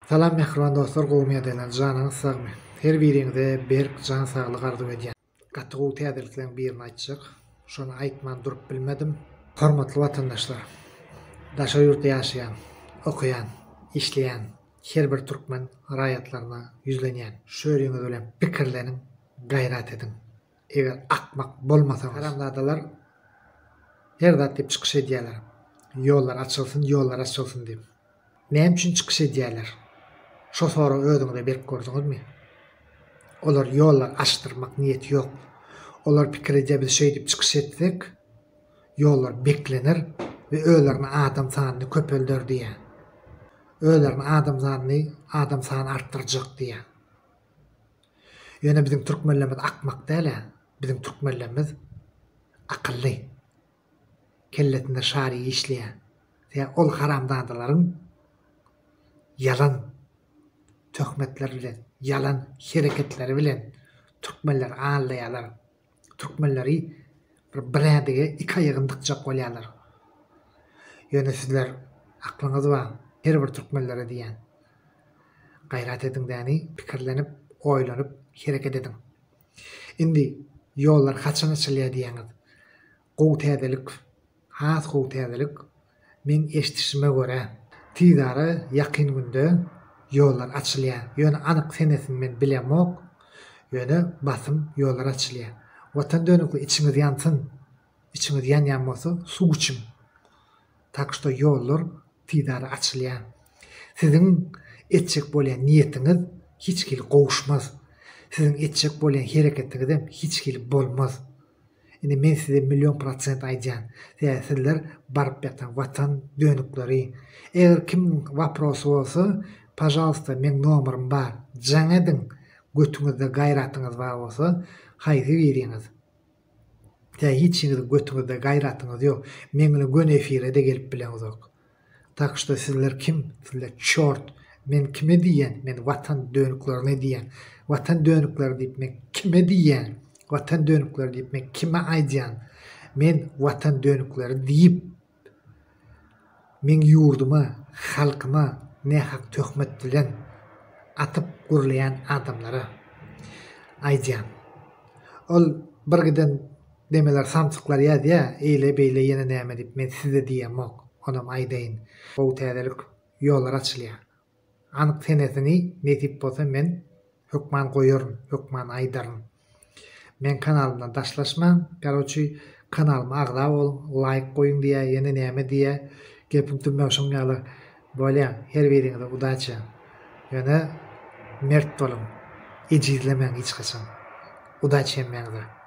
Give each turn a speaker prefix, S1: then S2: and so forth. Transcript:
S1: Salam mähriban dostlar gowmy ýagdaýlar janyňyz sagmy her biriňize berk jan saglyk arzuw edýän. Gaty gowy täzelikleň birini aýtjak. Şony aýtman durup bilmedim. Hormatly watandaşlar! Daşary ýurtda ýaşaýan, okaýan, işleýän her bir türkmen raýatlaryna ýüzlenýän. Şöriňiz bilen pikirleniň, gaýrat ediň. Eger akmak bolmasaňyz. Haramzadalar her zat diýip çykyş edýärler. Ýollar açylsyn, ýollar açylsyn diýip. Näme üçin çykyş edýärler? Şo soragy özüňize berip gördüňizmi? Olar ýollar açdyrmak niýeti ýok. Olar pikir edýär biz şeýdip çykyş etsek, ýollar beklener we özleriniň adam sanyny köpelder diýýär. Özleriniň adam sanyny, adam sany artdyrjak diýýär. Ýöne biziň türkmenlerimiz akmak däl-ä, biziň türkmenlerimiz akylly. Kellesinde şarik işleýär. Sebäbi ol haramzadalaryň ýalan töhmetler bilen, ýalan hereketleri bilen türkmenleri aldaýarlar. Türkmenleri bir bir ädige iki aýagyny dykjak bolýarlar. Ýöne sizler aklyňyz bar, her bir türkmenlere diýýän. Gaýrat ediň däni, pikirlenip, oýlanyp hereket ediň. Indi ýollar haçan açylýar diýýäňiz. Gowy täzelik, has gowy täzelik, meň eşdişime görä, tizara ýakyn günde ýollar açylýar. Ýöne anyk senesini men bilemok, ýöne basym ýollar açylýar. Watan dönükli içiňiz ýansyn, içiňiz ýanýan bolsa suw içiň. Tak şto ýollar tizara açylýar. Siziň etjek bolýan niýetiňiz hiç hili gowuşmaz. Siziň etjek bolýan hereketiňizem hiç hili bolmaz. Indi men size million prosent aýdýan. Sebäbi sizler baryp ýatan watan dönükleri. Eger kim waprosy bolsa, pažalsta meň nomerim bar. Jaň ediň. Götüňizde gaýratyňyz bar bolsa, haýsy biriňiz. Tä hiçiňiziň götüňizde gaýratyňyz ýok. Meň bilen göni efire-de gelip bileňizok. Tak şto sizler kim? Sizler çort. Men kime diýýän? Men watan dönüklerine diýýän. Watan dönükleri diýip men kime diýýän? Watan dönükleri diýip men kime aýdýan? Men watan dönükleri diýip meň ýurduma, halkyma nähak töhmet bilen atyp gürleýän adamlara aýdýan. Ol bir giden Demeler samsyklar ýazýa eýle beýle ýene näme diýip men size diýemok onam aýdaýyn gowy täzelik ýollar açylýa anyk senesini nesip bolsa men hökman goýaryn hökman aýdaryn meň kanalymdan daşlaşmaň karoçi kanalyma agza boluň laýk goýuň diýä ýene näme diýä gepiň tümmegi şoň ýaly bolýa her biriňize udaça ýöne mert boluň ejizlemäň hiç haçan udaç hemmäňize.